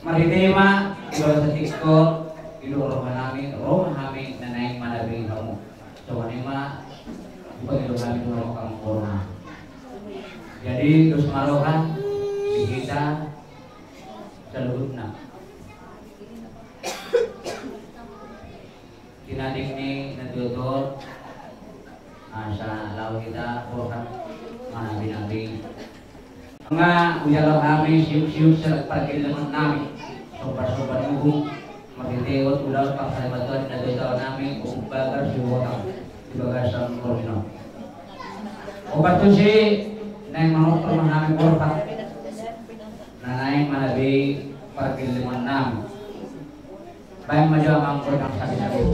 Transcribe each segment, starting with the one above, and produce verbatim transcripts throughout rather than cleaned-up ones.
Marhite i ma di bagasan tingki on, didok rohanami, ro ma hami na naeng manabi hamu. Songon i ma dipangido hami tu hamu angka amangboru. Jadi dos ma roha di hita saluhutna. Tinading ni natuatua on, asa laho hita borhat manabi-nabi. Nga ujalo hami siuk-siuk sian pargellengon nami, somba-somba ni uhum, marhite on ulaon parsaurmatuaon ni natuatua nami, Ompu Bagar Sibotang, di bagasan borngin on. Ombar tusi naeng manompa ma hami borhat na naeng manabi pargellengon nami. Baen ma jo amang godang sabi-sabi.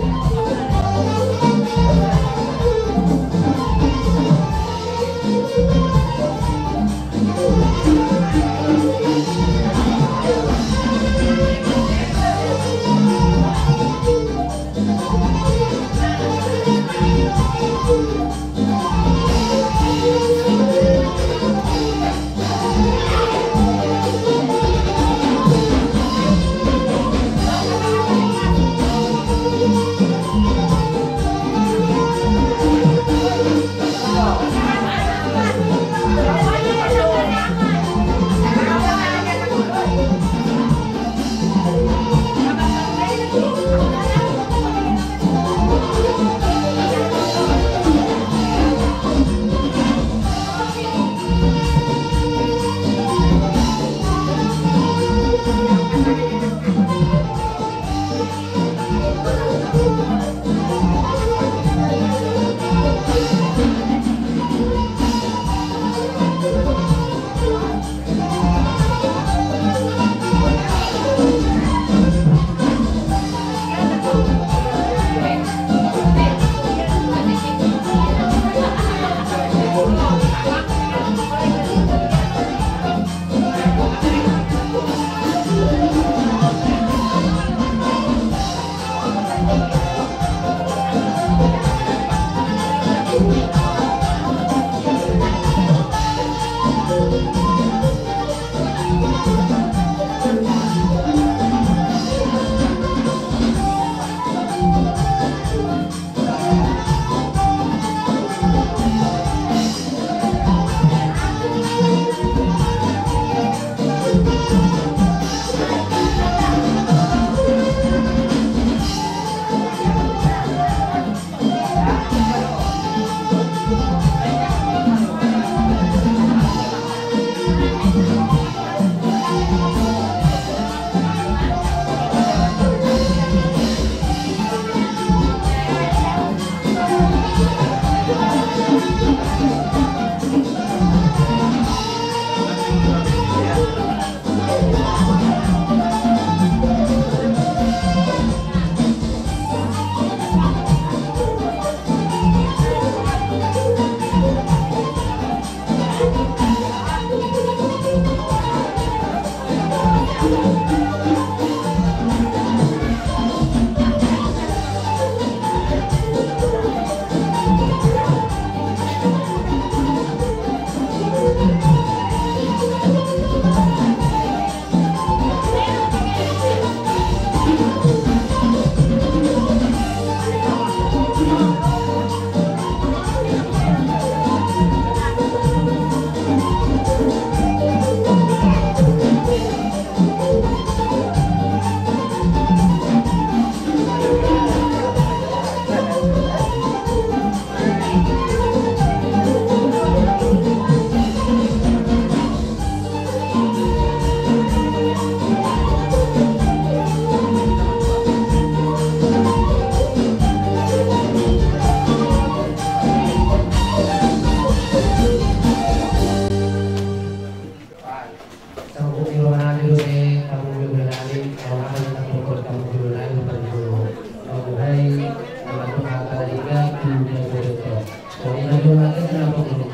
Sanggup ni rohanami do be, panggual-gual nami, rohanami na pokok panggual nami, panggual. Mauhai, nama tu hata liga, tu dia bodoh. Pokokna do hata, kenapa bodoh?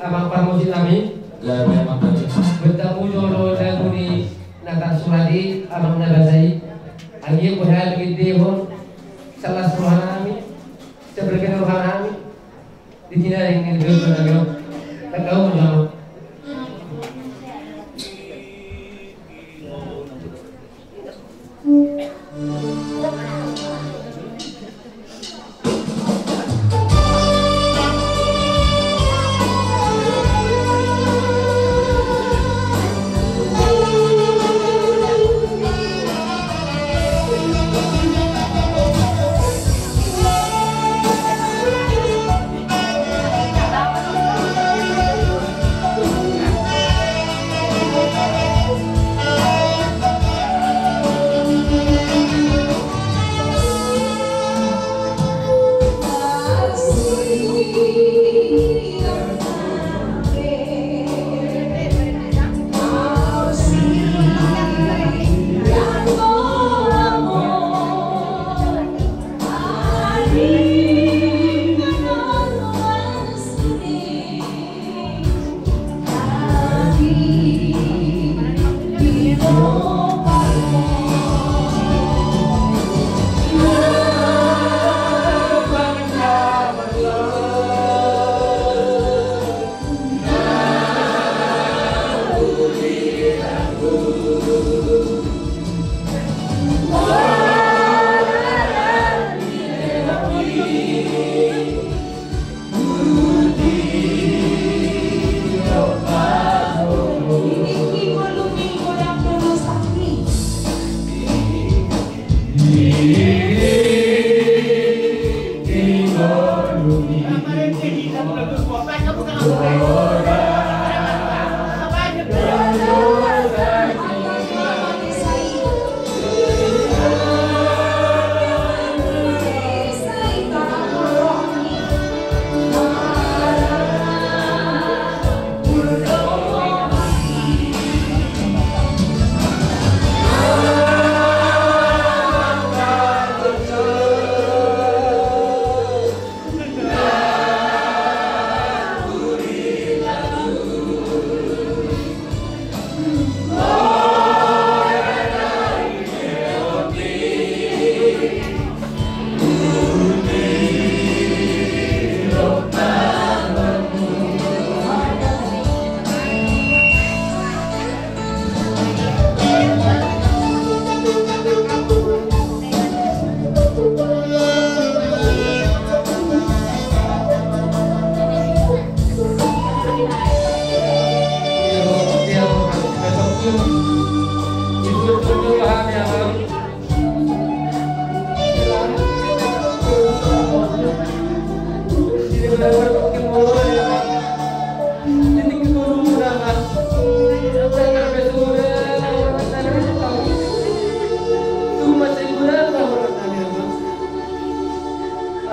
Amang parmusik nami. Gabe amang parmusik. Bertamu jolo lagu ni na tarsurat i, amang na basa i. Anggiat boha mangidehon, salas rohanami, sabergana rohanami. Di tina yang ini dulu nami. Tak tahu menjawab.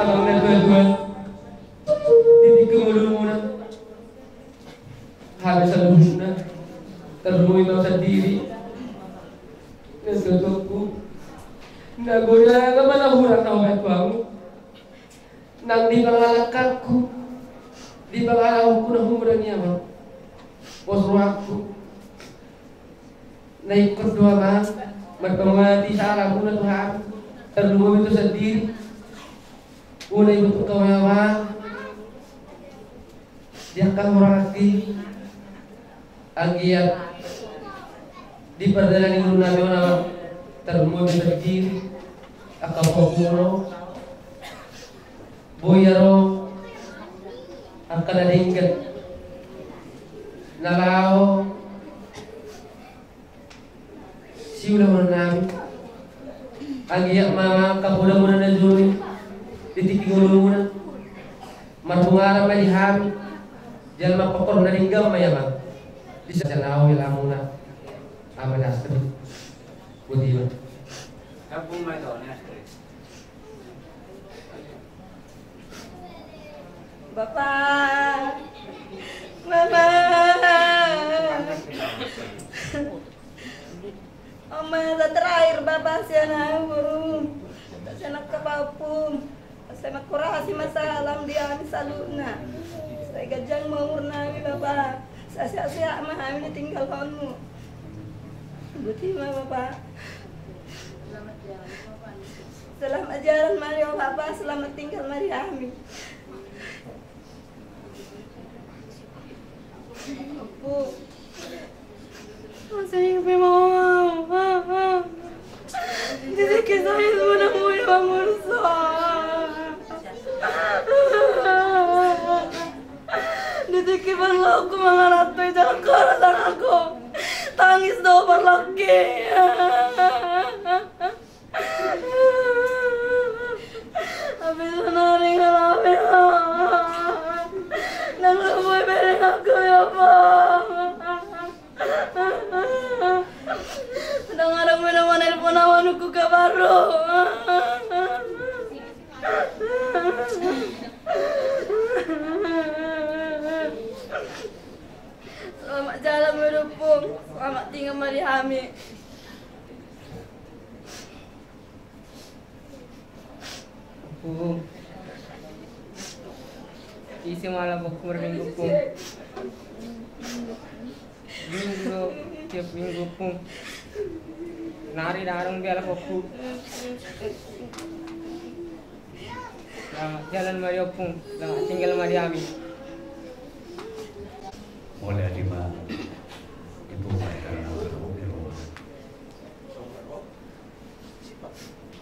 Abang na dua-dua di tingki ngolumuna. Hami saluhutna tarlumobi ma au sandiri. Na tuaku, na godang ma na hurang na hubaen tu hamu. Nang di pangalangkanku, di pangalahonku na humurang i, amang, pos rohangku. Na ingkon do, amang, marpanguati salamuna tu hami, tarlumobi tu au sandiri. Unang iboto hamu, amang, di angka hurang i. Anggiat di pardalanan ni ngolunami on, amang, tarlumobi sandiri angka pahompu, boi ro angka na denggan na laho siulahononnami. Anggiat ma, amang, angka podamuna na jolo di tingki ngolumuna marpungaran ma di hami. Jala ma pokor na denggan ma i, amang, di sasalamuna, ilamuna. Amang Astri. Boti ma. Gabung ma i, amang Astri. Bapa. Bapa. Oma, sa terakhir, Bapa, sian ahu, boru. Sian angka pahompu. Sai mangkorasi ma salam di hami saluhutna. Sai ganjang ma umurnami, Bapa. Sai sehat-sehat ma hami ditinggalhonmu. Boti ma, Bapa. Selamat jalan ma di ho, Bapa, selamat tinggal ma di hami. Masih pe mau. Jadi kisah itu mana mau dibangun. Di tingki parlokku mangaranto i, jala koro tanganku. Tangis do parlokki. Hape sonari ngalami. Nang lumobi bere nangku, ya, Bapa. Ndang adong be na manelpon au, nunga gabar do. Selamat jalan ma di ho, Ompung. Selamat tinggal ma di hami. Ompung. Ise ma alapongku marminggu, Ompung? Minggu, tiap minggu, Ompung. Nari ndang adong be alapongku. Selamat jalan ma di ho, Ompung. Selamat tinggal ma di hami. Mauliate ma di Puang Maha Esa,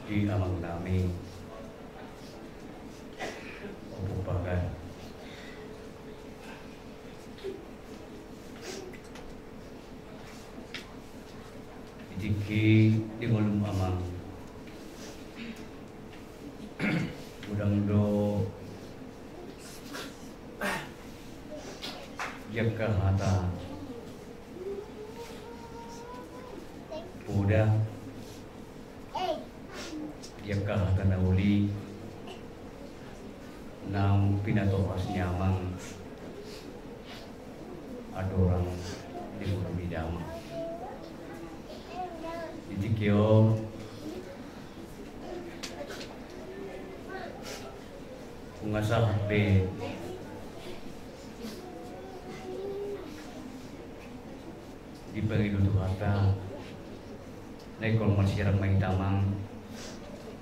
di amangnami Ompung Pagar. Di tingki di ngolum, amang, Godang do di angka hata poda, di angka hata na uli naung pinatohas ni amang andorang di boru ni damang. Di tingki on nunga sahat be dipangido Tuhanta na ingkon marsirang ma hita amang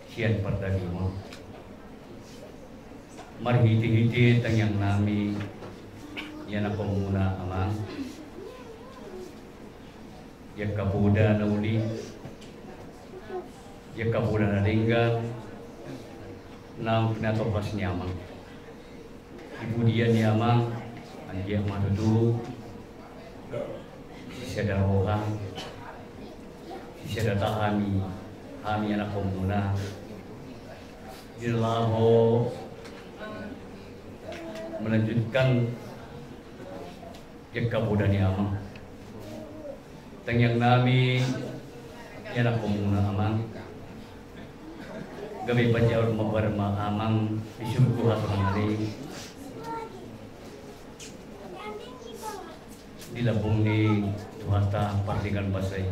sian pardagingon. Marhitehite tangiang nami ianakhonmuna amang, di angka poda na uli, di angka poda na denggan naung pinatohas ni amang. Di pudian ni amang, anggiat ma tutu sisada roha, sisada tahan ni hami anakhonmuna di na laho melanjutkan di angka poda ni amang. Tangiang nami ianakhonmuna amang, gabe pajaur ma amang di surgo hasonangan i di lambung ni Tuhanta pardenggan basa i.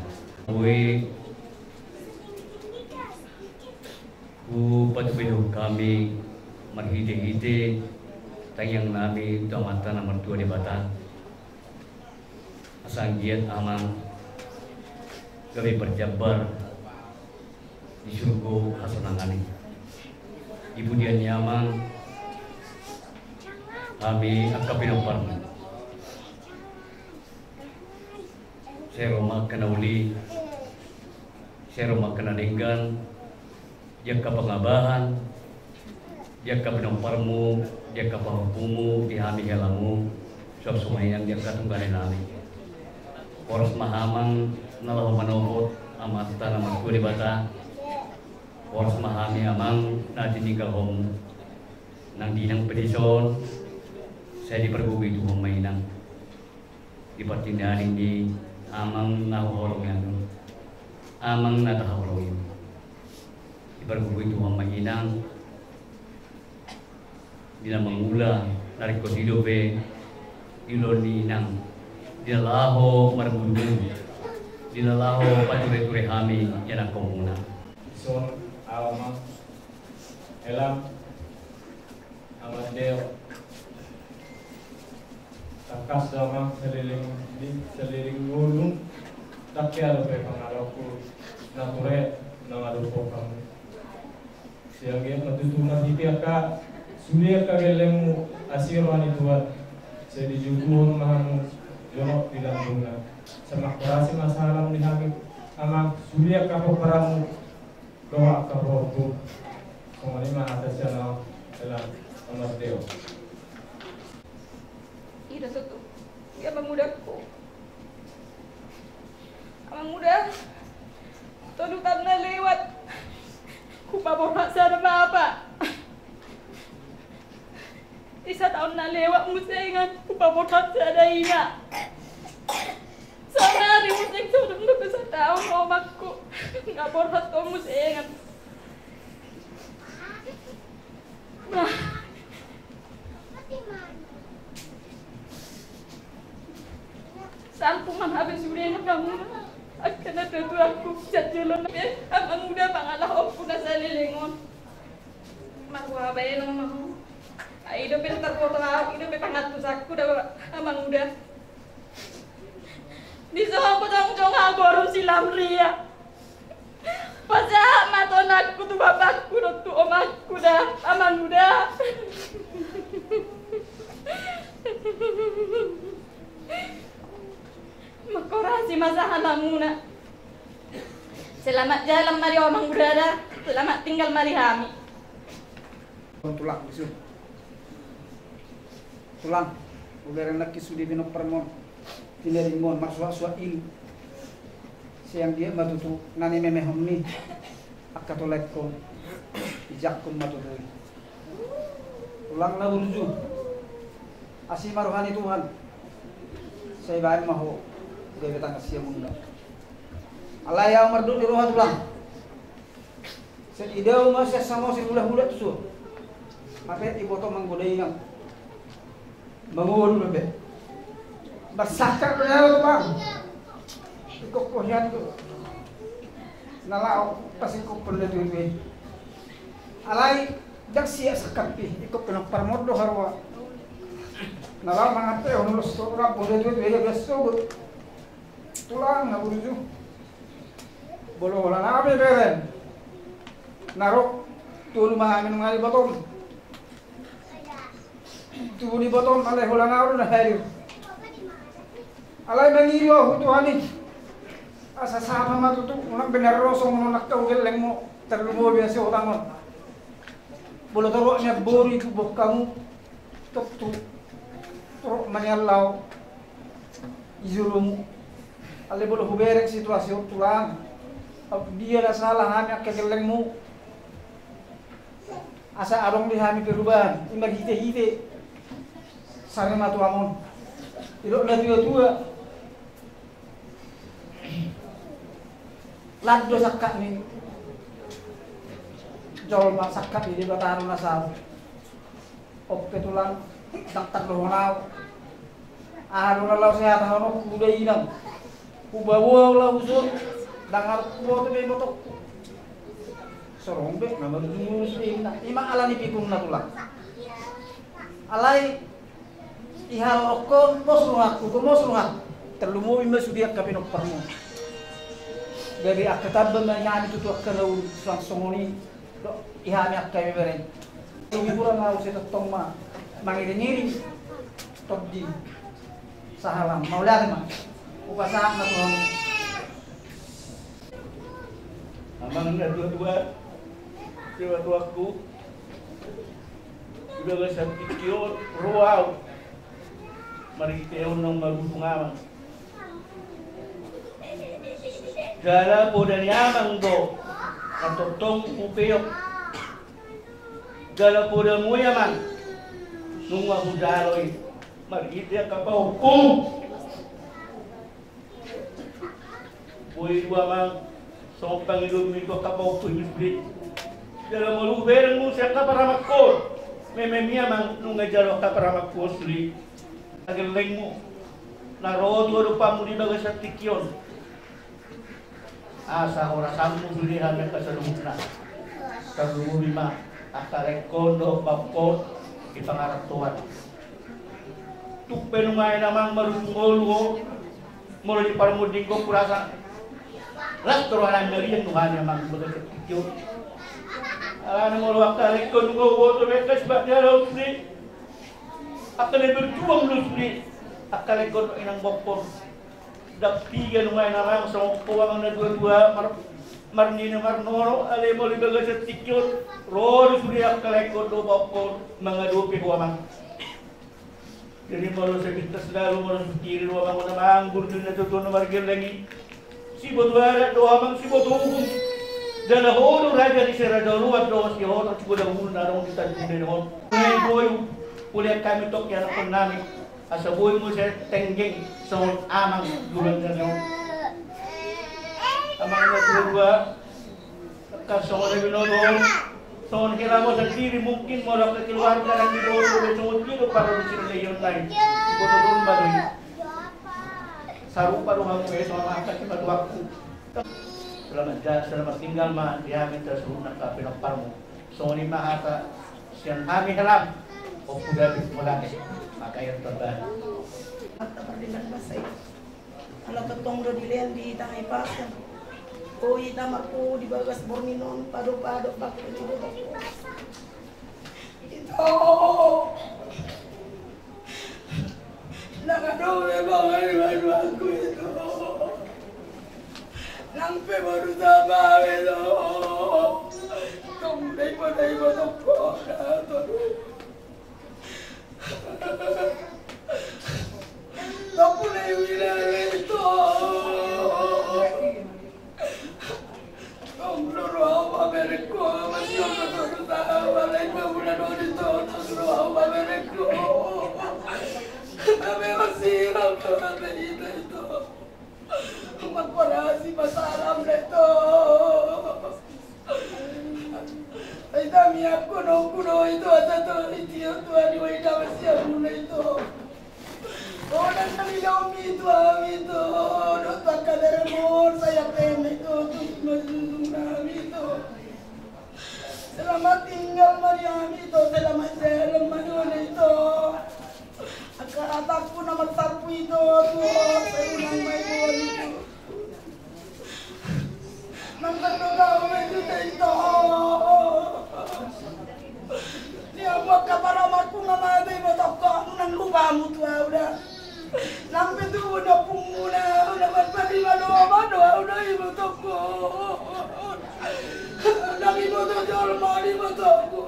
Ui, hupatupa hami marhitehite tangiang nami tu Amanta na martua Debata, asa anggiat amang gabe parjambar di surgo hasonangan i. Di pudian ni amang hami angka pinomparmu, sai ro ma angka na uli, sai ro ma angka na denggan, di angka pangabahan, di angka pinomparmu, di angka pahompumu, di hami helamu, suang songon i nang di angka tungganai nami. Horas ma amang na laho manohot Amanta na martua Debata. Horas ma hami amang na tininggalhonmu. Nang di inang pe dison, sai dipargogoi Tuhan ma inang. Di partingkian ni amang na huhaholongi on, amang na tahaholongi on, dipargogoi Tuhan ma inang. Di na mangula na ringkot i dope di ulaon ni inang, di na laho marmudumudu, di na laho patureture hami ianakhonmuna. Dison amang Elang, amang Deo, tangkas do amang saleleng ni saleleng ngolu, ndang hea dope pangalaoku na ture na mangadophon hamu. Sai anggiat ma tutu marhite angka sude angka gellengmu asi roha ni Tuhan, sai dijuguhon ma hamu jonok di lambungna. Sai manghorasi ma sahalam ni hami amang sude angka pomparanmu. Dohot angka pahompu. Songon i ma hata sian ahu, Elang, amang Deo. Ida tutu, dia amang uda. Amang uda, tolu taon na lewat hupaborhat sada bapa. Di sataon na lewat muse inang hupaborhat sada ina. Saonari muse, so dung dope sataon omakku, nunga borhat ho muse inang. Nah. Salpu ma hape sude na hamu, angka na tuatuaku, sian jolo na be amang uda pangalaoku na saleleng on. Marhua baenon ma ho. Ai i dope tarboto ahu, i dope pangantusanku da amang uda. Dison pe jongjong ahu boru si Lamria. Pasahat ma tonangku tu bapakku dohot tu omakku da amang uda. Manghorasi ma sahalamuna. Selamat jalan ma di ho amang uda da. Selamat tinggal ma di hami. Tulang di son. Tulang, hubereng nangkin sude pinomparmon, tinadingmon, marsuaksuak i. Sai anggiat ma tutu na nimemehon ni angka tolangkon. Ijangkon ma tutu i. Tulang na burju, asi ma roha ni Tuhan. Sai baen ma ho gabe tangan siamunna. Alai ahu mardot ni roha, Tulang. Sai idaon ma sian samosir hulahula tu sude. Hape iboto manggoda inang. Mangolu dope. Marsangkap do ahu, Tulang. Ingkon ho hian do na laho pasingkophon natuatua i. Alai ndang sian sangkap i, ingkon pe na parmonding do haroa na laho mangantusi ulos tu rambu natuatua i, gabe sogot. Tulang na burju, molo holan hami bereng na ro, tolu ma hami nunga diboto. Tubu ni botom, alai holan ahu do na hadir. Alai mangiri ahu tu Tuhan i, asa sama ma tutu, unang be na ro songon on angka gellengmu, tarlumobi asi hotang on. Molo torop nian boru i tu bongkamu, tontu torop ma nian laho i jolomu. Alai molo hubereng situasi on, Tulang, dia na sala hami angka gellengmu, asa adong di hami perubahan, i marhitehite sari matuam on. Didok natuatua, lan do sangkap ni jolma, sangkap ni Debata do na saut. On pe, Tulang, ndang tardohon ahu. Aha do na laho sai hatahononku tu inang? Hubaboa ahu laho tu son, ndang adong huboto be ibotongku. Sorong be na marujung lurus be inna. I ma ala ni pikunna, Tulang. Alai i halak on mos rohangku, mos rohangku. Tarlumobi ma sude angka pinomparmu. Gabe angka tamba ma i hami tutu angka na uli, suang songon i dohot i hami angka ibebereng. Tung hurang ahu sai tongtong ma mangiringiring tondi sahalak. Mauliate ma. Hupasahat ma tu hamu. Amang na tuatua, simatuangku, di bagasan tingki on ro ahu marhite on naung marujung amang. Jala poda ni amang do na tongtong hupeop. Jala podamu i, Amang, nunga hujalo i marhite angka pahompu. Boi do, Amang, songon pangidoanmu i tu angka pahompu i sude. Jala molo hubereng muse angka paramangkon, mememi, Amang, nunga jalo angka paramangkon sude. Gellengmu na ro tu adopanmu di bagasan tingki on, asa horasanmu sude hami angka saluhutna. Tarlumobi ma angka laengkon dohot baonkon di pangarantoan. Tung pe nunga, Amang, marujung ngolu ho, molo di parmondingkon hurasa las do roha nami, marian do hami, Amang, di bagasan tingki on. Alana molo angka laengkon nunga huboto be angka sibadia laos ni angka na berjuang do sude angka laengkon dohot inang baonkon. Ndang piga nunga, Amang, songon ho, Amang na tuatua, mar-, marnini marnono, alai molo di bagasan tingki on ro do sude angka laengkon dohot baonkon mangadopi ho, Amang. Jadi molo sai pintas lalu, molo sutiri do, Amang, on, Amang, burju ni natuatua na margelleng i. Siboto adat do, Amang, siboto uhum. Jala ho do raja ni si Raja Oloan dohot si Oloan, siboto uhum na adong di Tanjung Dendeng on. Nai boyu, ulian hami tongki anakkon nami, asa boi muse tenggeng songon amang juluan nami on. Amang na tuatua, angka songon na binoto on, songon hela ma sandiri, mungkin molo angka keluarga na binoto be songon dia do parroha ni siralehion nai. Boto domba do i. Sarupa do hamu be songon angka simatuangku. Selamat ja-, selamat tinggal ma di hami saluhutna angka pinomparmu. Songon i ma hata sian hami helam. Ompu David Mulane, maka ia terbaik. Hata pardenggan basa i. Ala tongtong do dilean di tangihon pasir. O ita marpu di bagas borngin on, padopado bakti ni Debata. Ito. Nang adong be bagas di bagas borngin on. Nang pe boru saba be do. Tong dai po dai po tong po na to. Tong po dai po dai po tong. Tong doro apa merek ko masih apa tong. Hami angka anakmu do ito, asa tu ito, tu ari wai damas ya muna ito. Onan nami domi tu hami ito, do tu angka daremon, saya pena ito, tu masuk nami ito. Selamat tinggal ma di hami ito, selamat jalan ma di hona ito. Angka hatangku na marsarpu ito, tu ho, sai unang ma ito. Nang kandang au ma ito, ito. Di hamu angka paramatku na mate, ibotongku, nunga lupa hamu tu au da. Nang pe tubu ni ompungmuna, nunga marpanima do, mado au da, ibotongku. Nang iboto jolma, ibotongku.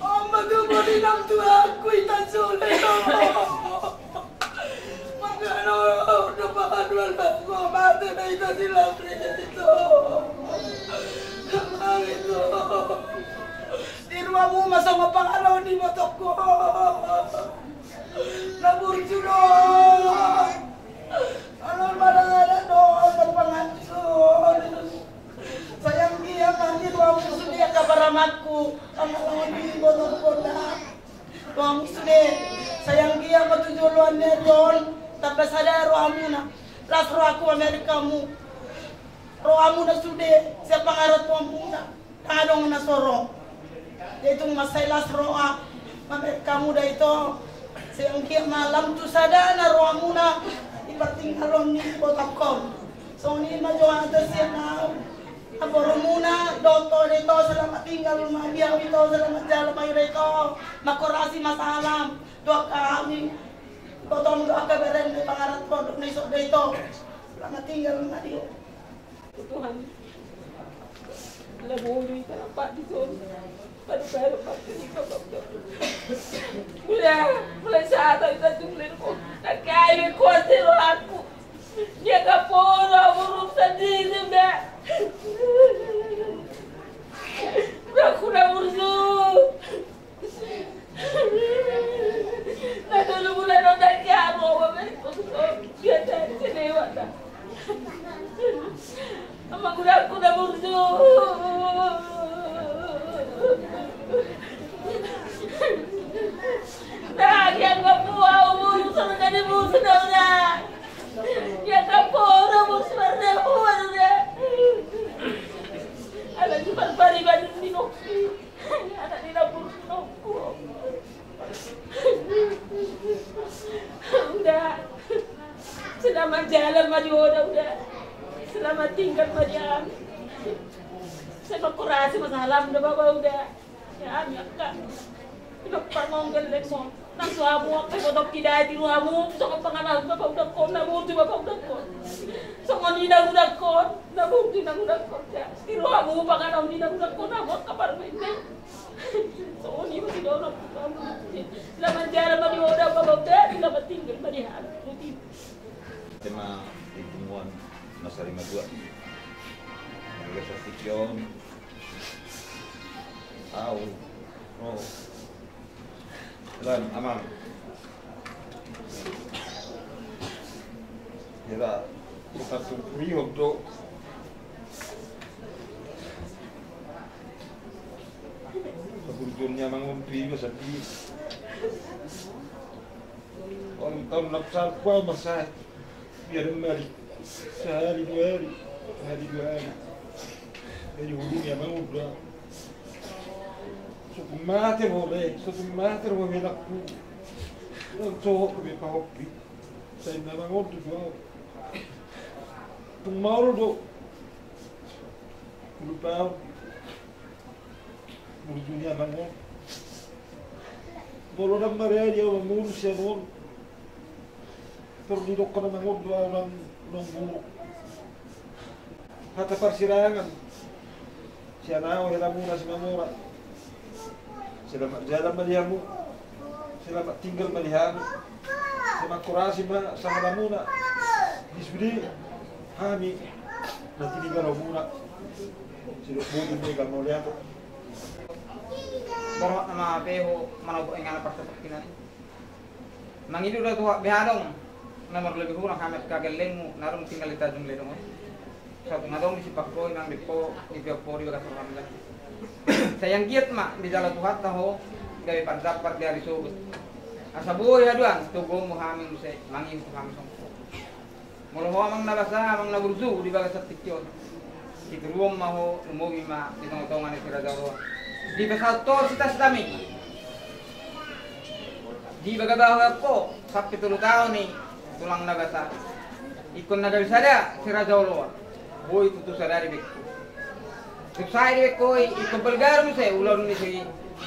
Oma tubu ni nang tuaku, ita sule. Mangkana, do pangaduan aku, mate na ita si Lamri ito. Mang ito. Di ruamu ma songon pangalao ni ibotongku. Na burju do. Alon marada do, na pangaduan. Sayang dia mati ruamu sude angka paramatku. Pangalao ni ibotongku na. Rohamu sude, sai anggiat ma tu joloan ni ari on, tamba sada rohamuna, las rohaku mamereng hamu. Rohamuna sude, sian pangarantoanmuna, ndang adong na so ro. Jadi tung mansai las roha mamereng hamu da ito, sai anggiat ma lam tu sadana rohamuna di partingkian ni ibotongku on. Songon i ma jo hata sian au. Amborumuna, dohot ho da ito, selamat tinggal ma di hami ito, selamat jalan ma di ho da ito. Mangkorasi ma salam tu angka hami, ibotongmu dohot angka bere ni pangarantoan na isok da ito. Selamat tinggal ma di ho. Tuhan. Lalu ita nampak di son. Baru-baru waktu itu, waktu. Mulai, mulai saat itu, mulai. Nangkin kuat di rohaku. Dia kapolo, burung sendiri, Mbak. Udah, aku udah burung. Na tolu bulan on nangkin, Mbak. Biasa, sini, Mbak. Amang uda, aku udah burju. Nah, dia nggak buat umur, suruh jadi burju dah, udah. Dia nggak buat umur, suruh dia buat, udah. Ala cuma pariban di noki. Anak ni na burju noku. Uda. Selamat jalan ma di ho da, uda. Selamat tinggal ma di hami. Sai mangkorasi ma salam da bapa uda. Ya, hami angka. Ino pangonggel lek mo. Nang tu hamu angka ibotongki da i, tiru hamu songon pangarantoan bapa udakon, na burju bapa udakon. Songon i nang udakon, na burju nang udakon da. Tiru hamu pangarantoan ni nang udakon, hamu angka parmain na. Songon i ma sidohonon. Selamat jalan ma di ho da, bapa uda, selamat tinggal ma di hami. Tema di punguan Masari Madua. Harga satikon. Au. Oh. Lan, amang. Hela, so tartumpurihon do. Burjuon ni amang on tu iba sandiri. On taon na pasal kual masai. Biar mari. Sehari dua hari. Sehari dua hari. Jadi hubungi amang on do. Sotung mate ro be, sotung mate ro be laku. Nang sohot be pahompi. Sai na mangondu tu au. Tung maol do. Lupa au. Burju ni amang on. Molo ndang maradi au mangolu sian on. Torus didok na mangondu au nang, nang buruk. Hata parsirangan. Sian au helamuna Simamora. Selamat jalan ma di hamu. Selamat tinggal ma di hamu. Sai mangkorasi ma sahalamuna. Di sude hami na tinigalaumuna. Sidok botul ni Gamauliato. Borhat nama peho manopo ingana partopokkinan. Mangido do tu ho, beha adong na marlobi hurang hami angka gellengmu na dung tinggal di Tanjung Ledong on. Sahat tu na adong di simpang ho, imang di ho, di pihak ho, di bagasan roham. Sai anggiat ma dijalo Tuhanta ho gabe pardampar di ari sogot. Asa boi haduan togumu hami muse mangihut tu hami songon ho. Molo ho amang na basa, amang na burju di bagasan tingki on, situruon ma ho, lumobi ma di tongatonga ni Si Raja Oloan. Dipasahat ho sitasitami. Dibaga bahen ho sampe tolu taon i, tulang na basa. Ingkon na gabe sada Si Raja Oloan. Boi tutu sada dibahen ho. Tung sae dibahen ho i, ingkon balga do muse ulaon ni si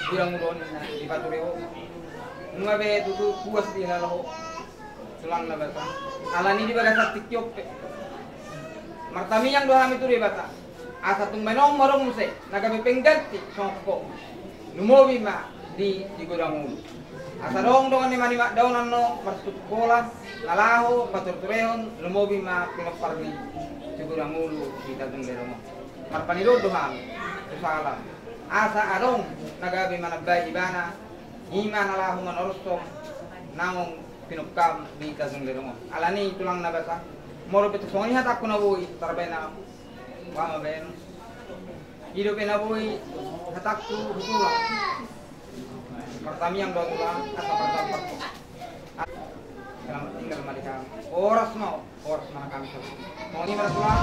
Godang Ulu on, ninna, dipature ho. Nunga be tutu puas dihilala ho, tulang na basa. Alani i di bagasan tingki on pe martangiang do hami tu Debata, asa tung baenon ma adong muse na gabe pengganti songon ho. Lumobi ma di, di Godang Ulu. Asa adong dongan ni Manimak Daonan on marsuhut holan na laho paturturehon, lumobi ma pinompar ni si Godang Ulu di Tanjung Lereng on. Marpangidoan do hami tu sahala, asa adong na gabe manambai ibana, i ma na laho manorushon na naung pinungkam di Tanjung Lereng on. Alani i tulang na basa, molo pe tung songon i hatangku na boi, tarbaen au, ho ma baenon. I dope na boi hatangku tu tulang. Martangiang do au tulang, asa pardampar ho. Selamat tinggal ma di hami. Horas ma ho, horas ma nang hami. Songon i ma da tulang.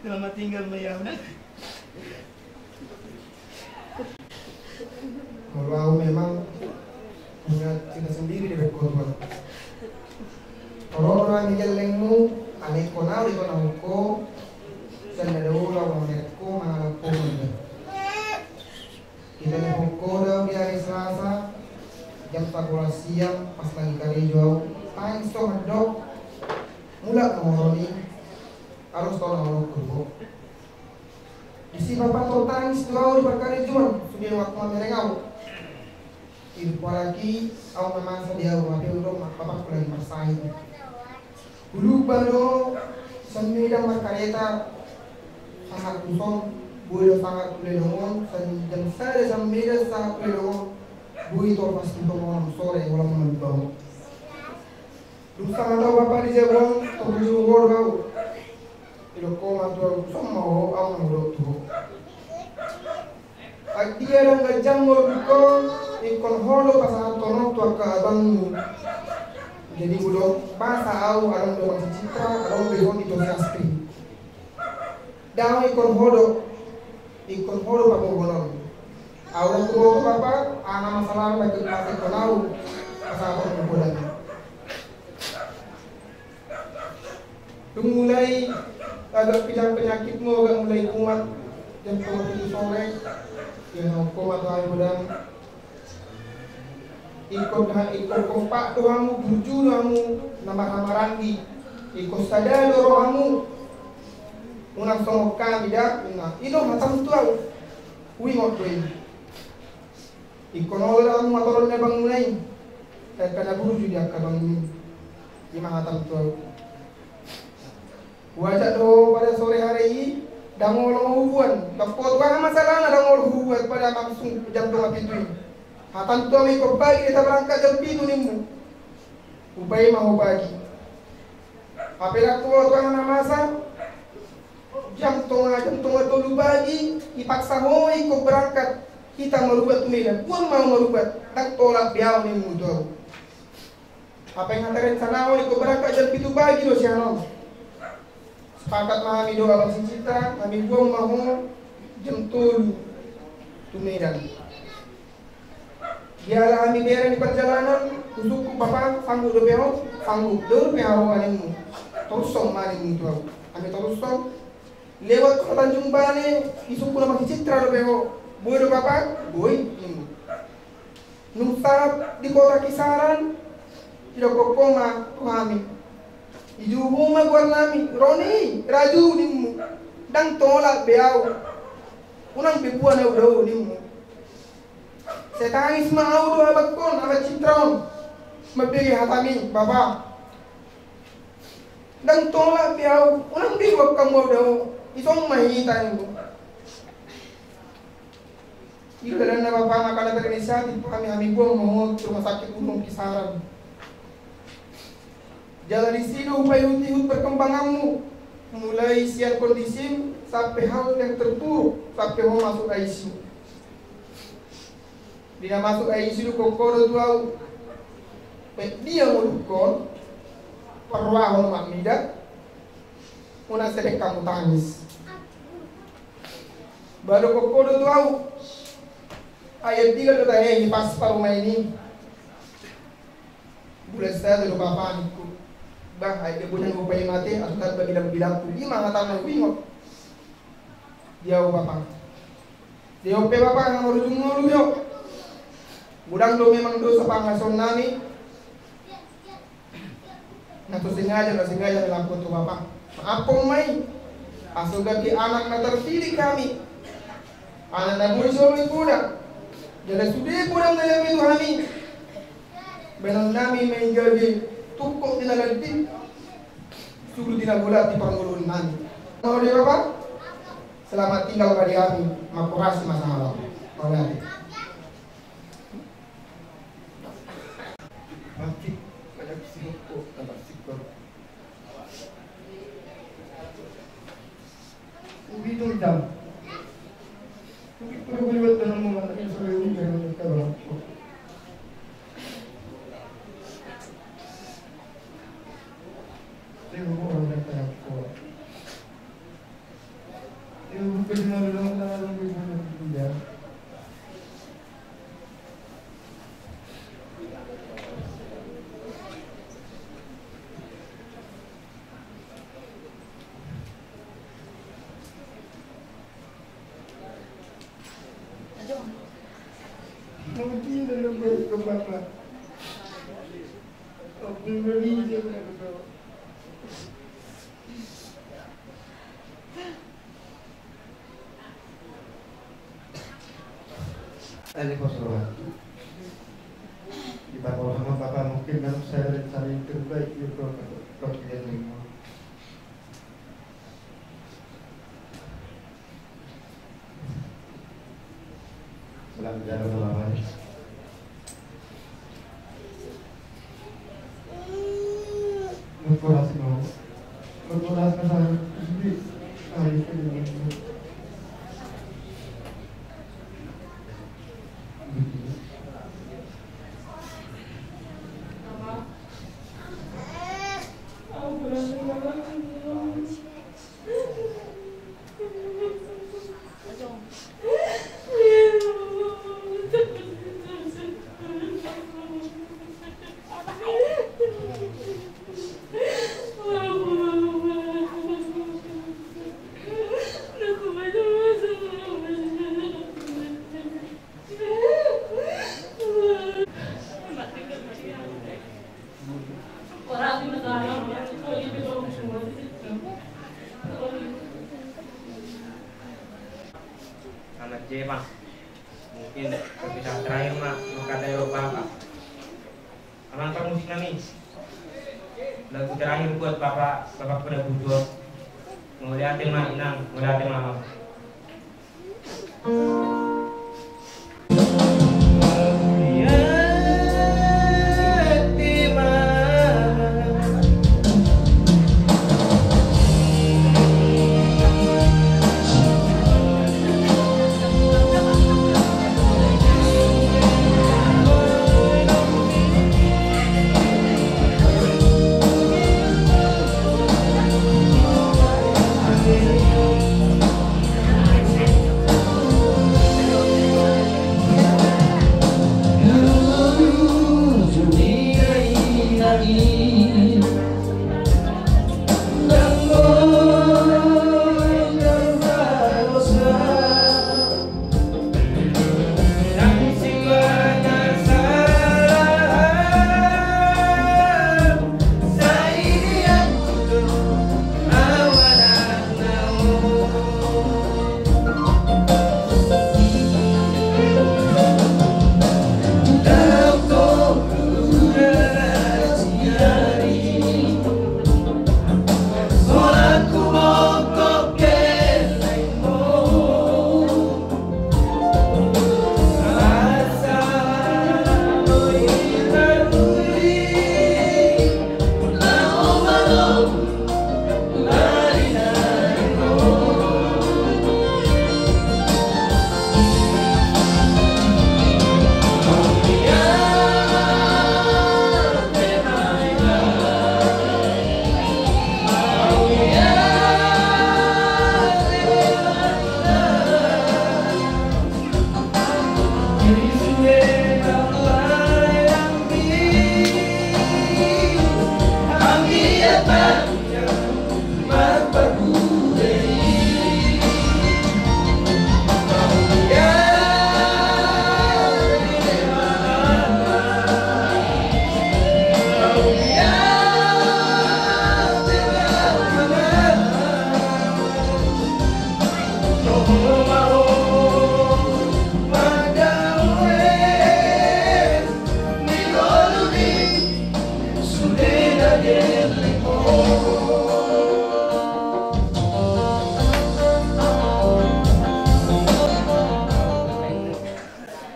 Selamat tinggal, Maya. Kalau au memang punya cerita sendiri di back kota. Olo do hami gellengmu, alai ingkon ahu do na hongko, sian na dao do ahu na merek ho mangalap ho manda. Ditelepon ho do ahu di ari Selasa, jam sabolas siang, pas lagi karejo ahu, tangis do mandok, mulak ma ho Roni, harus do na hongko ho. Disi bapa, tangis do ahu di parkarejoan, sude waktu mamereng ahu. Ido apalagi ahu na masa di ahu, hape do ma bapakku lagi marsahit. Hulupa do sian Medan markareta sahat tuson, boi do sahat tu ledong on, sian jam sada sian Medan sahat tu ledong on, boi tolpas tu tonga on sore, holan ma lupa ho. Dung sahat ahu bapa di jabu on, toru juru ho do ahu. Didok ho ma tu ahu, son ma ho, ahu na hudok tu ho. Anggiat ndang ganjang ngolungkon, ingkon ho do pasahathon on tu angka abangmu. Jadi hudok, masa ahu adong do Amang si Citra, adong do i Tosiastri. Ndang, ingkon ho do, ingkon ho do paboahon on. Ahu ndang huboto bapa, aha masalah na ingkon pasahathon ahu, pasahathon on tu ho. Dung mulai agak kejang penyakitmu, agak mulai kumat, jam tonga pitu sore, didok ho ma tu ahu, Godang. Ingkon ha-, ingkon kompak do hamu, burju do hamu, na marhahamaranggi. Ingkon sada do rohamu. Unang songon hami da, ninna. I do hatamu tu ahu. Huingot do i. Ingkon olo do hamu matoron ni abangmuna i. Angka na burju di angka abangmu i. I ma hatamu tu ahu. Huajak do ho pada sore hari i, ndang olo ma hubuat. Didok ho, tu aha masalahna ndang olo hubuat pada langsung jam tonga pitu i? Hatamu tu ahu, ingkon pagi do hita berangkat jam pitu, nimmu. Hupaima ho pagi. Hape ndang huboto tu aha na masa, jam tonga, jam tonga tolu pagi, dipaksa ho ingkon berangkat hita marubat tu Medan. Boan ma ahu marubat, ndang tolap be ahu, nimmu tu ahu. Hape hata rencana on ingkon berangkat jam pitu pagi do sian on. Sepakat ma hami dohot Amang si Citra, hami boan ma ho jam tolu tu Medan. Diala hami bereng di perjalanan, husungkun, Bapa, sanggup dope ho? Sanggup dope ahu, nimmu. Torushon ma, nimmu tu ahu. Hami torushon. Lewat Kota Tanjung Balai, disungkun Amang si Citra dope ho. Boi do, Bapa? Boi, nimmu. Dung sahat di kota Kisaran, didok ho ma tu hami. Dijou ho ma goarnami, Roni, rajau, nimmu. Ndang tolap be ahu. Unang be boan ahu dao, nimmu. Sai tangis ma ahu dohot abangkon, Amang Citra on. Mambege hatami, Bapa. Ndang tolap be ahu, unang be boan hamu ahu dao. Dison ma hita, nimmu. I do dalanna, Bapa, angka na berinisiatif hami, hami boan ma ho tu Rumah Sakit Umum Kisaran. Jala disi do hupaihut-ihut perkembanganmu, mulai sian kondisim sampe hal yang terburuk, sampe ho masuk I C U. Di na masuk I C U, didok ho do tu ahu, baen dia ngolungkon, parrohahon ma mida, unang sai dengkan hamu tangis. Ba didok ho do tu ahu, ai andigan do tahe i pas parumaen i? Bulan sada do, Bapa, ningku. Bah, ai dia bulan hupaima ate, asa tamba bilang-bilangku. I ma hatana, huingot. Dia ho, Bapa. Dia ho pe, Bapa, nga marujung ngolu, yo. Godang do memang dosa panghasiaonnami. Na so sengaja, na sengaja na lampu tu, Bapa. Maaf ma i. Asa gabe anak na terdidik hami. Anak na boi solu i poda. Jala sude poda na gabe tu hami. Baenonnami ma i gabe tungkot di na landit, suru di na golat di parngoluonnami. Mauliate, Bapa. Selamat tinggal padi hami. Makorasi ma sahala. Mauliate. Patik, patik sihok, patik sihok. Ubi tundang. Ubi tundang, ubi tundang, ubi tundang. Ini pos roha. Kita pos sama Bapa, mungkin dalam saya dan saling terbaik di Bapa. Salam jalan sama Bapa. Berkorasi mau. Berkorasi sama. Anak Jepang, mungkin perpisahan terakhir ma, maka dari Bapa. Amang parmusik nami, lagu terakhir buat Bapa, Bapa pada bujur. Mauliate ma Inang, mauliate ma Amang.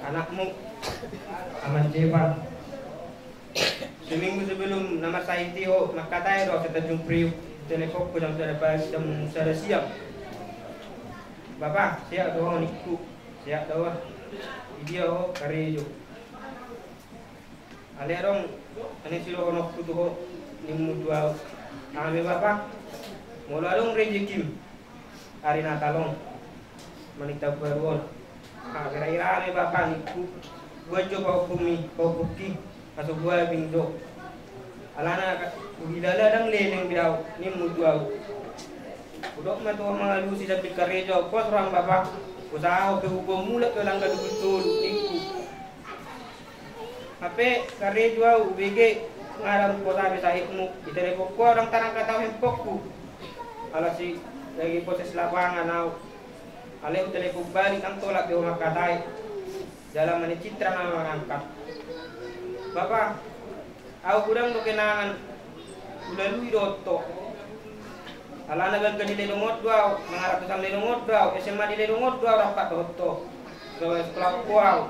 Anakmu, Amang Jepang. Seminggu sebelum na marsahit i ho, mangkatai do au sian Tanjung Priuk, teleponku jam sada pagi, jam sada siang. Bapa, sehat do ho, ningku. Sehat do au. Di dia ho karejo? Alai adong na sidohononku tu ho, nimmu tu au. Aha ma i Bapa? Molo adong rejekim ari Natal on, manang taon baru on, aha, hira-hira aha ma i Bapa, ningku. Buat jo pahompumi, pahompungki, na so buabing jo. Alana hugilala ndang leleng be au, nimmu tu au. Hudok ma tu ho mangalusi sambil karejo, pos roham Bapa. Usaha ho pe huboan mulak tu halak na dua pulu tolu, ningku. Hape karejo au ubege, nunga dang hupotabe sahitmu. Diteleponku au, dang tarangkat au hempokku. Ala si lagi proses lapangan au. Alai hutelepon balik, dang tolap be ho mangkatai. Jala Mane Citra nama mangangkat. Bapa, au godang do kenangan hulalui dohot ho. Alana bangga di Ledong on do au, mangaratusan Ledong on do au, S M A di Ledong on do au rap dohot ho. Sikola, sikola on do au.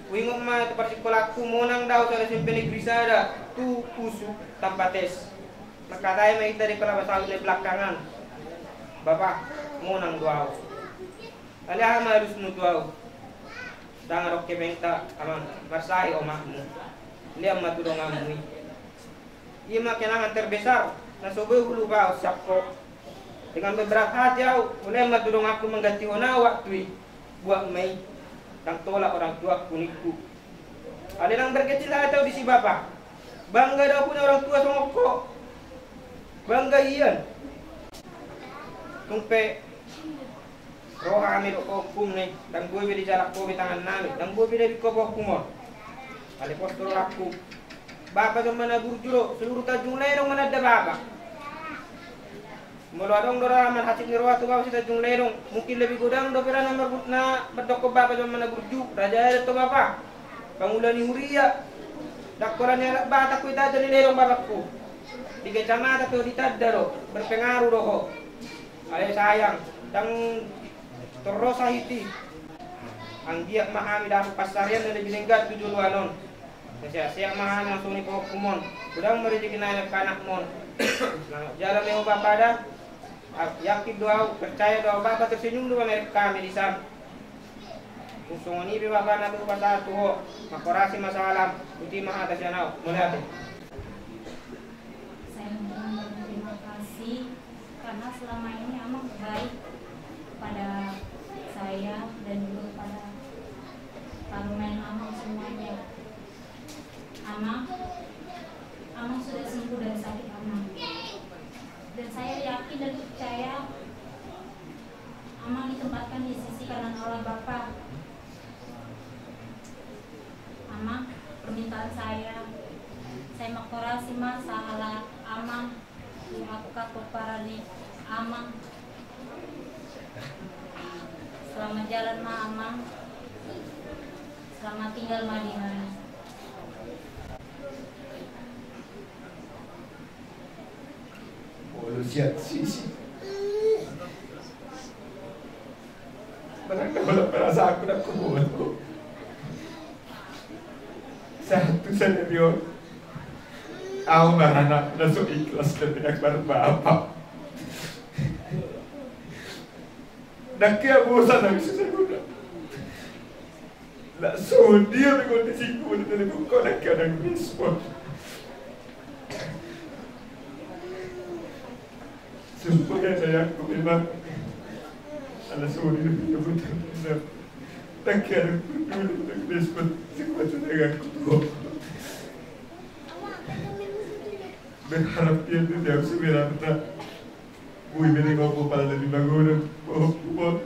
Huingot ma tu parsikolangku, monang do au sada S M P negeri sada tu Pusuk tanpa tes. Mangkatai ma hita di Kelapa Sawit na di belakang an. Bapa, monang do au. Alai aha ma alusmu tu au? Ndang adong hepengta, Amang, marsae omakmu. Lean ma tu donganmu i. Ia ma kenangan terbesar na so boi hulupaon sian ho. Dengan berberat hati au, hulean ma tu donganku manggantihon au waktu i. Buat ma i, ndang tolap orang tuaku, ningku. Alai ndang berkecil hati au disi, Bapa. Bangga do au punya orang tua songon ho. Bangga ian. Tung pe ro hami dohot ho, Ompung, ne, ndang boi be dijalo ho be tangannami, ndang boi be dapot ho be, Ompung, on. Alai pos do rohangku. Bapa jolma na burju do, seluruh Tanjung Ledong mananda Bapa. Molo adong do ra marhasip ni roha tu Bapa si Tanjung Ledong, mungkin lebih godang dope ra na mar-, na mandokkon Bapa jolma na burju, raja adat do Bapa. Pangula ni huria, ndang holan ni halak Batak ho ditanda di Ledong, Bapangku. Di kecamatan pe ho ditanda do, berpengaruh do ho. Alai sayang, ndang torus sahit i. Anggiat ma hami dapot pansarian na lebih denggan tu joloan on. Sehat-sehat ma hami, songon i pahompu on. Godang ma rejeki na nian anakmu on. Selamat jalan ma ho, Bapa, da. Yakin do au, percaya do au, Bapa, tersenyum do pamereng hami dison. Tung songon i pe, Bapa, na hupasahat tu ho. Mangkorasi ma salam, botima hata sian au. Mauliate. Saya mengucapkan terima kasih karena selama ini Amang baik kepada saya dan juga kepada parumaen Amang semuanya. Amang, Amang sudah sembuh dari sakit Amang. Dan saya yakin dan percaya Amang ditempatkan di sisi kanan Allah Bapa. Amang, permintaan saya, saya mangkorasi ma sahala Amang, di aku ka pomparan ni Amang. Selamat jalan ma, Amang. Selamat tinggal ma di hami. Molo sian sisi, barang na holan perasaanku na kubuat ho. Sahat tu sadari on, au ma anak na so ikhlas dope nang marbapa. Ndang hea bosan au, bisa saguda. Laos songon dia pe kondisingku, molo telepon ho ndang hea, ndang respon. Sumpah ya sayangku memang. Ala songon dia pe kondisingku. Ndang hea, ndang respon. Sekuat-kuat tanganku tu ho. Berharap ia tu dia sebenarna. Boi be denggan ho pala lebih magodang. Oh, oh.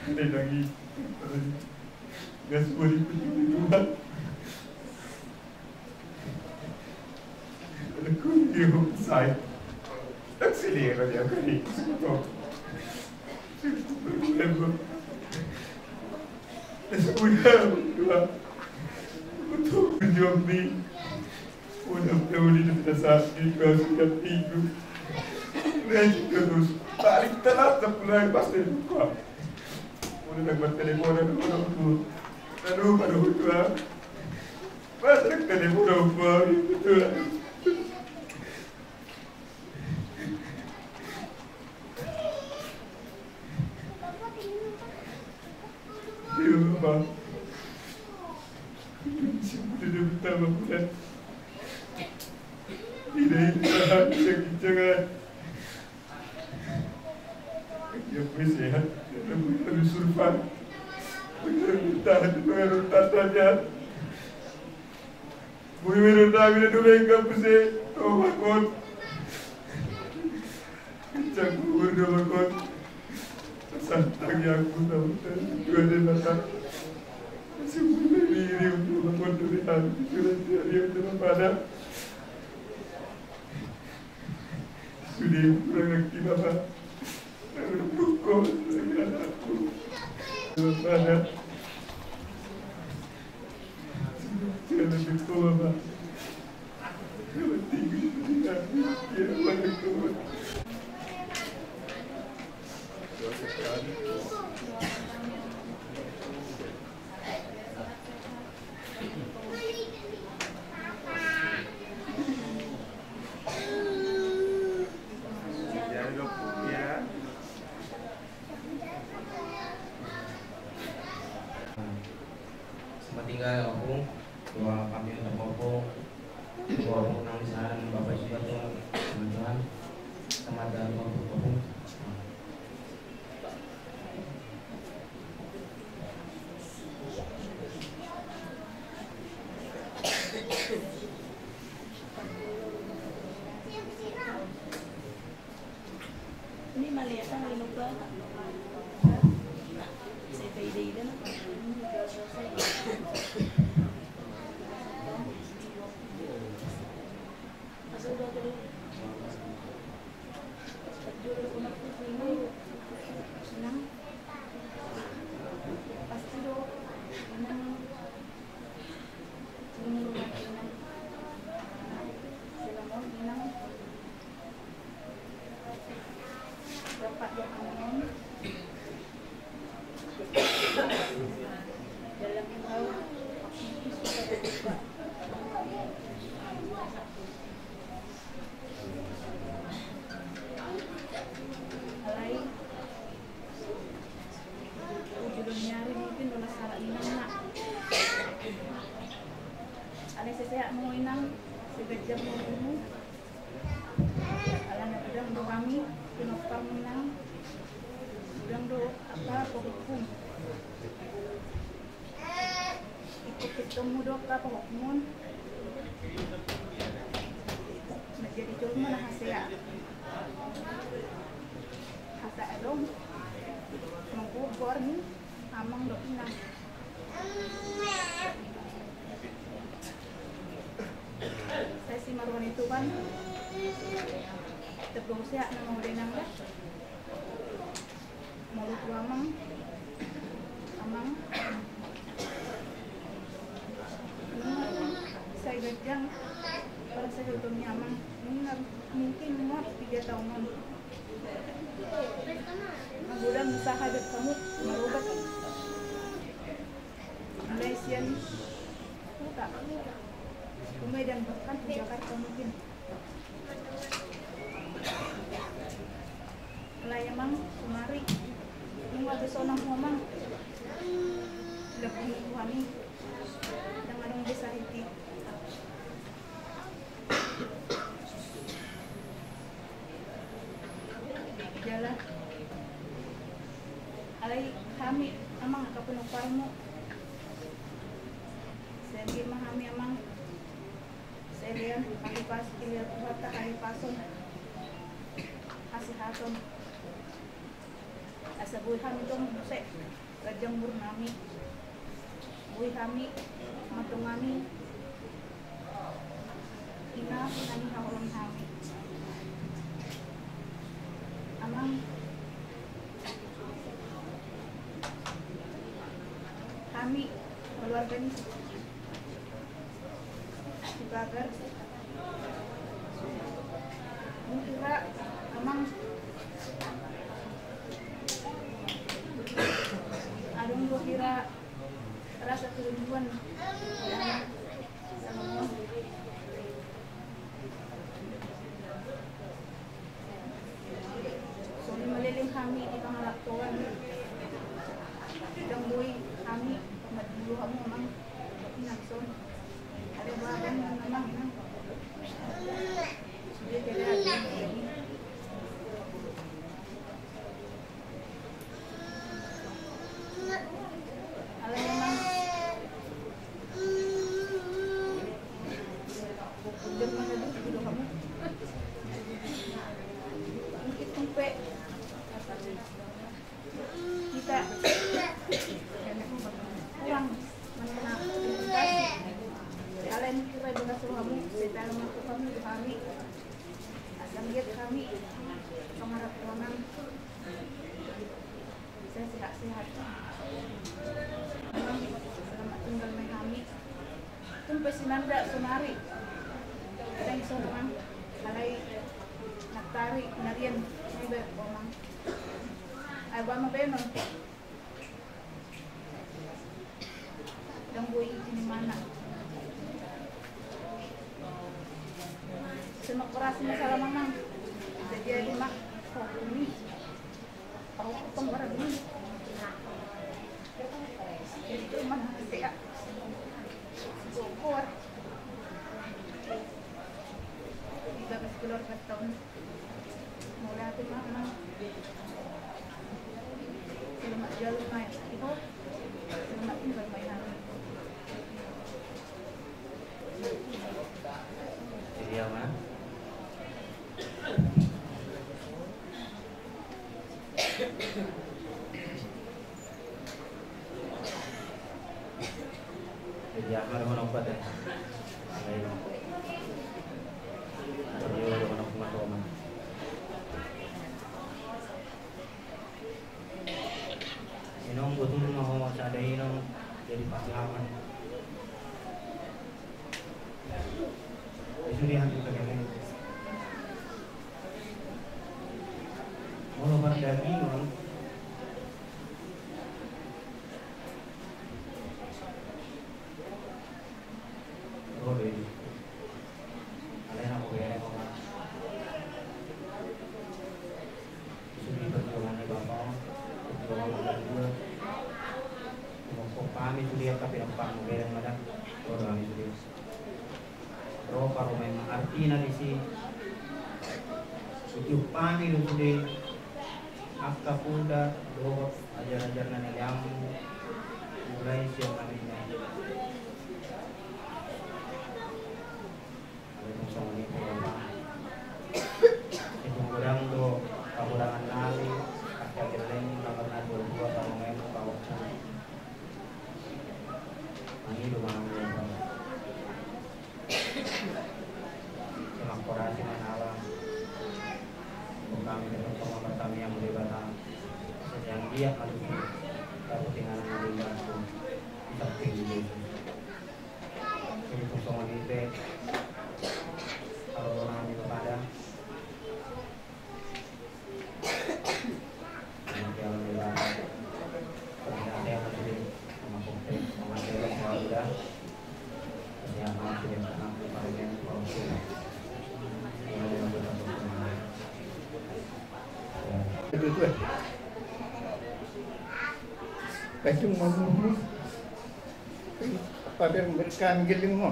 Ada lagi. Gas bodi pun Tuhan. Aku dia saya. Tak silih raja kali. Sebetulnya. Gas bodi Tuhan. Untuk berjuang ni. Udah, udah, udah, udah, sakit, udah, sudah tidur. Udah, terus. Balik telat, tak pulang, pas dari buka. Udah, tak buat telepon, aduh, aduh, aduh. Aduh, aduh, aduh, ah. Pas dari telepon, aduh, aduh, aduh. Iya, Bang. Sudah dia pertama bulan. Tidak, ini tahan, bisa kencang, kan. Ya, gue sehat. Ya, gue harus survive. Gue harus bertahan, gue harus tahan, ya. Boi be dohot hami na dumenggan muse, tobakkon. Kencang kubur, tobakkon. Santang ya aku tahu, Tuhan yang datang. Sungguh beri Sude kurang nangkin, Bapa. Bapa. Selamat tinggal, Ompung. Doa kami untuk Ompung. Doa Ompung nang di sana, Bapak juga tuh, teman-teman. Selamat jalan, Ompung. Ini malihat yang minum banget. Saya ide-ide lah. Masa udah tuh. Jolo sunat tu sini. Senang. Pasti do. Senang. Senang rumah senang. Senang mau senang. Dapat do senang. Dalam kau. Alai, ujung ni ari mungkin olah salah inang, Nak. Alai sehat-sehat ma ho, Inang, sehat-sehat ma ho. Alana godang do hami pinompar ni Inang. Godang do angka pahompum. Ingkon pintomu do angka pahompum on manjadi jolma na hasea. Asa adong manggoar ni amang dohot inang. Sai simarroha ni Tuhan. Tebang sehat nama udah inang dah. Molo tu amang, amang, sai ganjang parsahiton ni amang, nunga mungkin muat piga taon on. Magodang usaha dohot hamu marobat. Mulai sian huta tu Medan, bahkan tu Jakarta mungkin. Alai amang, sumari nunga be sonang ho amang. Dilehon ni Tuhan i, ndang adong be sahit i. Jala alai hami amang angka pinomparmu, sahali ma hami amang. Selean, hahipas, ilir Tuhanta hahipason, hasehaton. Asa boi hami tong muse ganjang umur nami. Boi hami mandongani ina na nihaholongi hami. Amang, hami keluarga ni Sipagar. Mungkin ra amang adong do hira rasa kerinduan. Songon i ma leleng hami di pangarantoan. Ndang boi hami madilu hamu amang. Inang son. Ada bahan amang inang. Sudah tidak ada. Alai amang. Jangan ada dulu hamu. Mungkin sampai kita kurang mengenal komunikasi. Hami, asa manggiat hami pangarahutna, bisa sehat-sehat. Selamat tinggal ma hami. Tung pe sinanda sonari. Ada yang sonang, alai natari narian, naibar omang. Ai ba ma benon. Dang boi ijin mana. Semak operasi masalah mamang. Jadi ada mak. Kau ini. Kau potong barang ini. Itu mana sih ya? Bogor. Tiga belas keluarga tahun. Jadi aman. Jadi apa ada mana obat ya? Ada yang ada mana obat, obat. Inong, botul ma ho sada inong jadi pahlawan. Itu dia hantu kagak. Molo pardagingon. Ro do i. Alai na hubereng, Oma. Sude perjuangan ni bapa on, perjuangan ni bapa on. Molo hami sude angka pinompar, hubereng ma da. Ro do hami sude. Ro parumaen, artina disi. Itiop hami do sude angka poda dohot ajar-ajar na nilehonmu. Mulai sian hami na. Alai tung songon i pe, Bapa. Tung godang do hahurangan nami, angka gelleng na marnadua-dua parumaen, paompung. Mangido ma hami, Bapa. Semak operasi manala. Tung hami berdoa ma martamiang tu Debata. Sai anggiat ma tutu dapotan na limbasu. Di samping Jesus. Jadi tung songon i pe, haroro nami kepada Kadung mamumu. Pamer mereka geleng mo.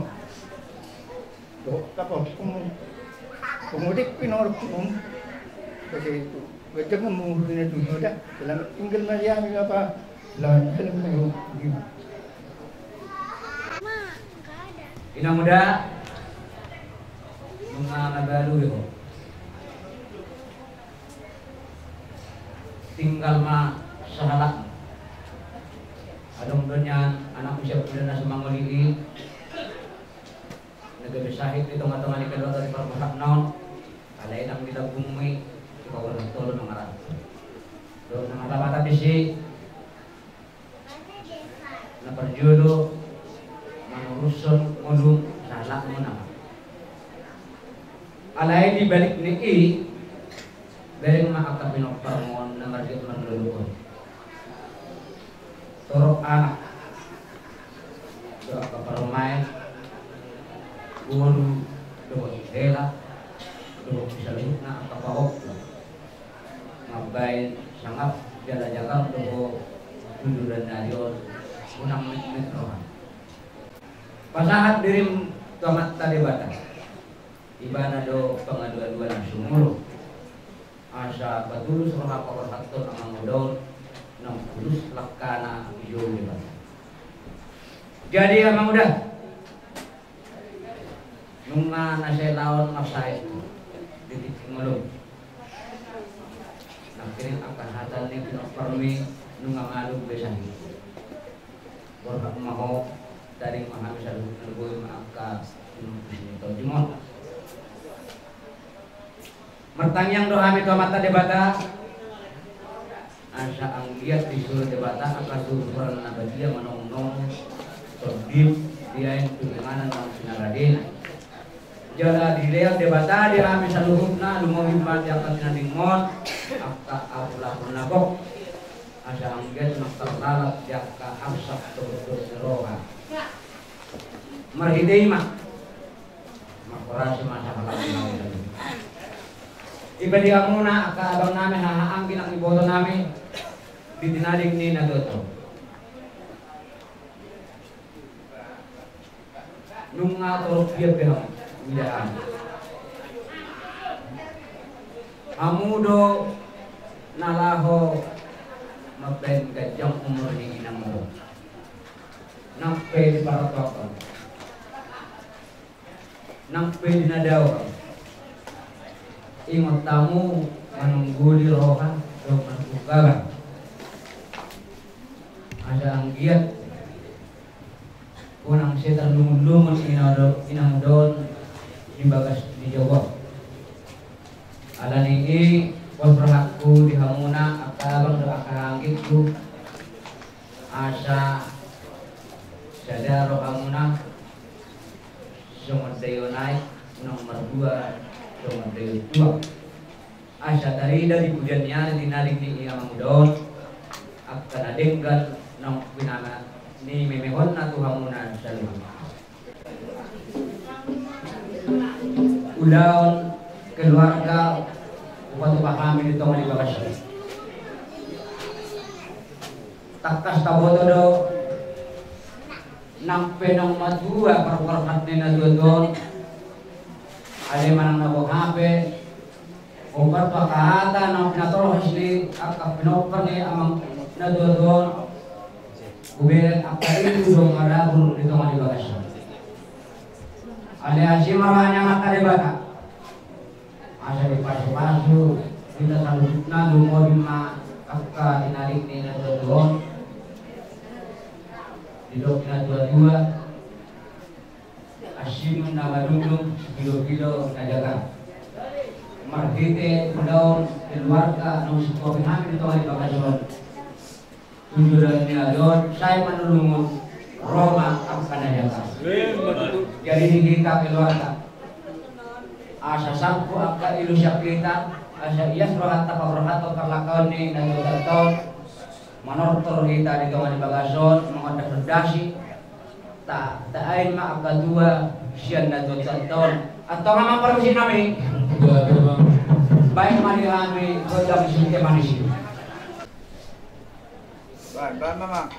Dohot apa hukum? Pemudik pinorok hukum. Kasi itu. Gajah ngomong urusannya dulu dah. Selamat tinggal Maria, apa? Selamat tinggal Maria. Inang Uda. Nunga na balu do ho. Tinggal ma sahalak. Adong do nian anak usia muda na sumangoli i. Na gabe sahit di tonga-tonga ni keluarga di parmasak naon. Alai ndang dilambungmi, di paborhat tolu mangaran. Dohot na mata-mata disi. Na parjolo manurushon ngolu sahalakmu nama. Alai di balik ni i, bereng ma angka pinomparmu on na margiot marlolok on. Torop anak, dohot angka parumaen, boru, dohot hela, dohot di saluhutna angka pahompu. Mambaen sangap jala jagar do ho tu duran ni ari on, unang metmet roham. Pasahat dirim tu Amanta Debata. Ibana do pangalualuan na sumurung. Asa patulus roha paborhathon Amang Uda on, naung tulus langkana dijou Debata. Jadi Amang Uda, nunga na sai laon marsahit di tingki ngolum. Nangkining angka hata ni pinomparmi nunga malum be sahit. Borhat ma ho, tading ma hami saluhutna, boi ma angka pinomparmi tonjung on. Martangiang do hami tu Amanta Debata, asa anggiat disuru Debata angka susuran na badia manongtong tondi dibaen tu inganan nang sinaradena. Jala dilehon Debata di hami saluhutna, lumobi ma di angka tinadingmon, angka apulapul na gok. Asa anggiat ma tarlalap di angka arsak dohot dohot ni roha. Marhite i ma. Marhorasi ma sahalak. Iba di hamuna angka abang nami, haha anggi nang iboto nami di tinading ni na tuatua. Nunga torop dia pe hamu, udahan. Hamu do na laho mambaen ganjang umur ni inang do. Nang pe di paratuaon, nang pe di na dao, ingot hamu manungguli roha dohot manungkun gabar. Asa anggiat unang sai tarlungun-lungun inang do, inang do on di bagas ni jabu on. Alani i, pos rohangku di hamuna angka abang dohot angka anggingku, asa sada rohamuna songon daion aek, unang mardua songon daion tuak. Asa tarida di pudian ni ari tinading ni amangmuna on angka na denggan naung pinamemehonna tu hamuna saluhutna. Ulaon keluarga hupatupa hami di tonga ni bagas on. Tangkas taboto do nang pe naung matua parborhat ni na tuatua on. Ale manang na boha pe, hombar tu angka hata na pinatolhas ni angka pinompar ni amang na tuatua on, hubege angka indu do marabur di tonga ni bagas on. Ale asi ma roha ni Amanta Debata, asa dipasupasu hita saluhutna, lumobi ma angka tinading ni na tuatua on. Didok na tuatua, asing na madungdung, sipilopilo na jagar. Marhite ulaon keluarga naung situapi hami di tonga ni bagas on, tu joloan ni ari on sai manulungun, ro ma angka na jagar. Jadi di hita keluarga, asa salpu angka ilu sian hita, asa ias rohanta paborhathon parlangkaon ni na tuatua on. Manortor hita di tonga ni bagas on, mangondasondasi. Ta, tabaen ma angka tua sian na tuatua on. Antong ma parmusik nami. Baen ma di hami gondang sinte manis i. Baen, baen ma.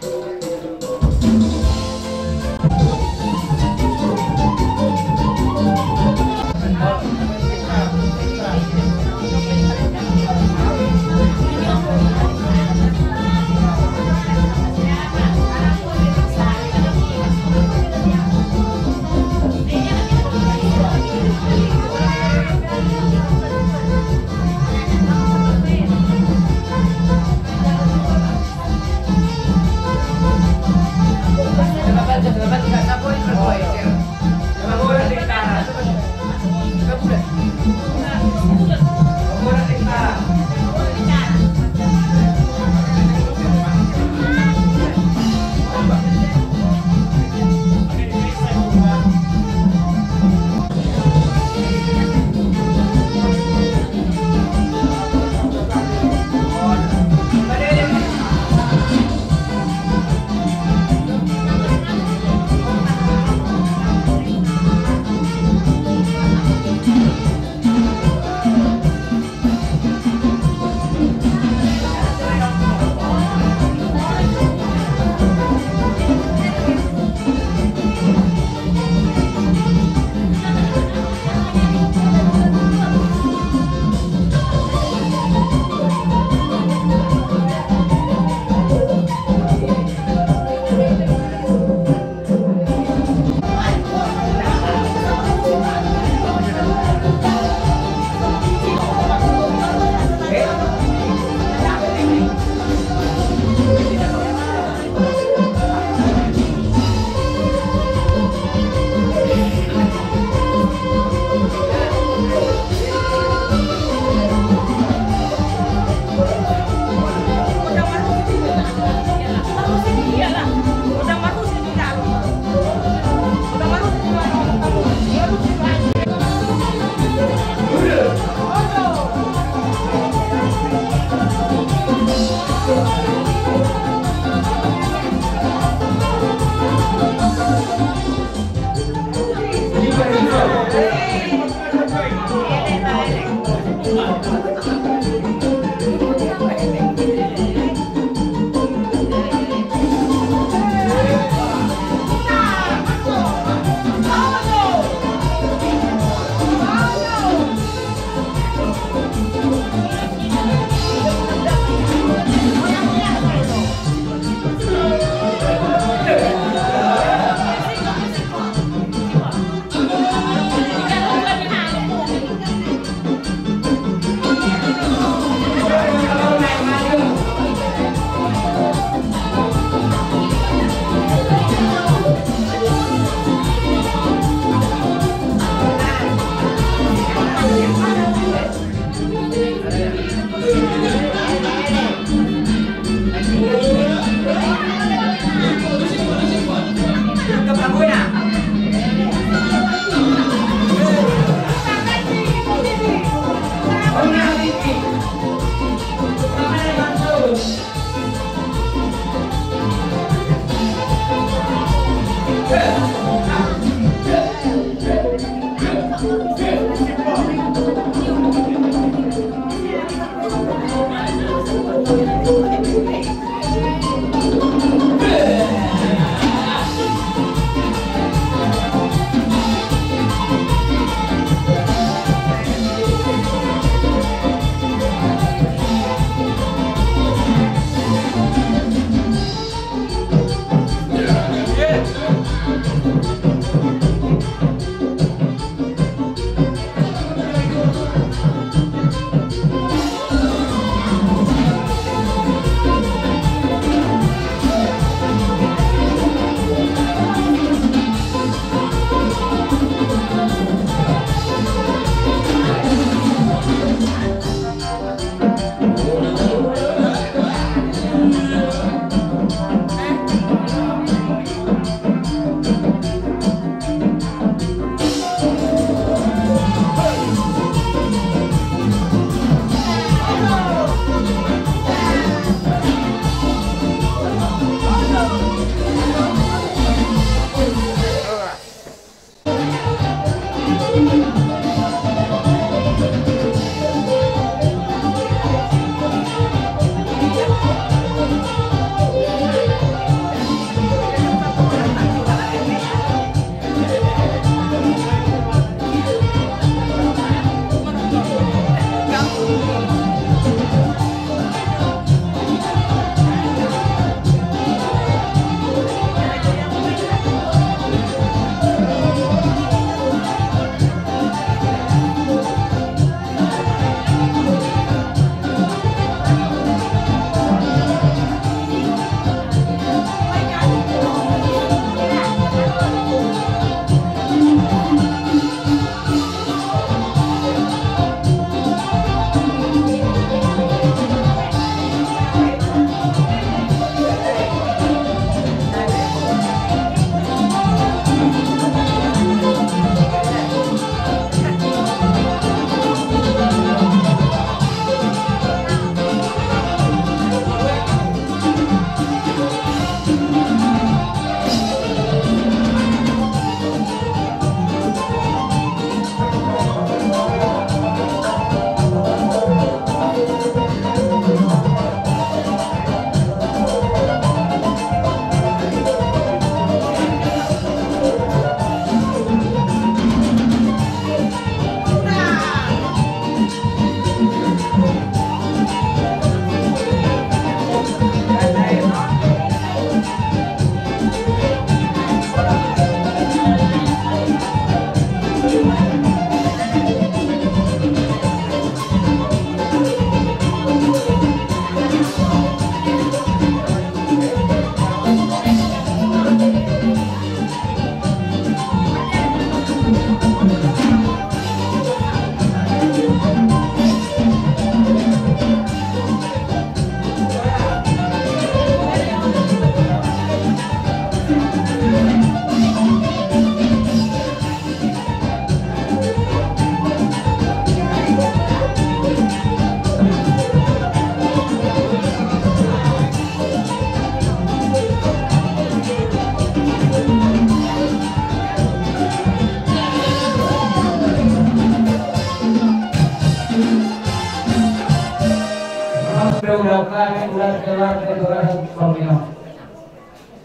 Ulang kami ulang keluar dari bagasan pemino.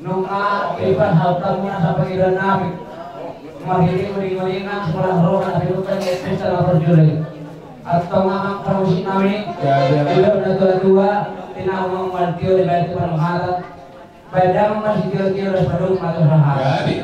Nunga ipas hautamuna sampai iran nabi. Mahiri uling-ulingan sekolah roh nabi bukan ya bisa lapor juri. Atau ngamang parusi nami. Tidak na tua-tua. Tinau ngamang maltio di balik panuhatan. Badan masih tio-tio dan padung mata sahat. Jadi.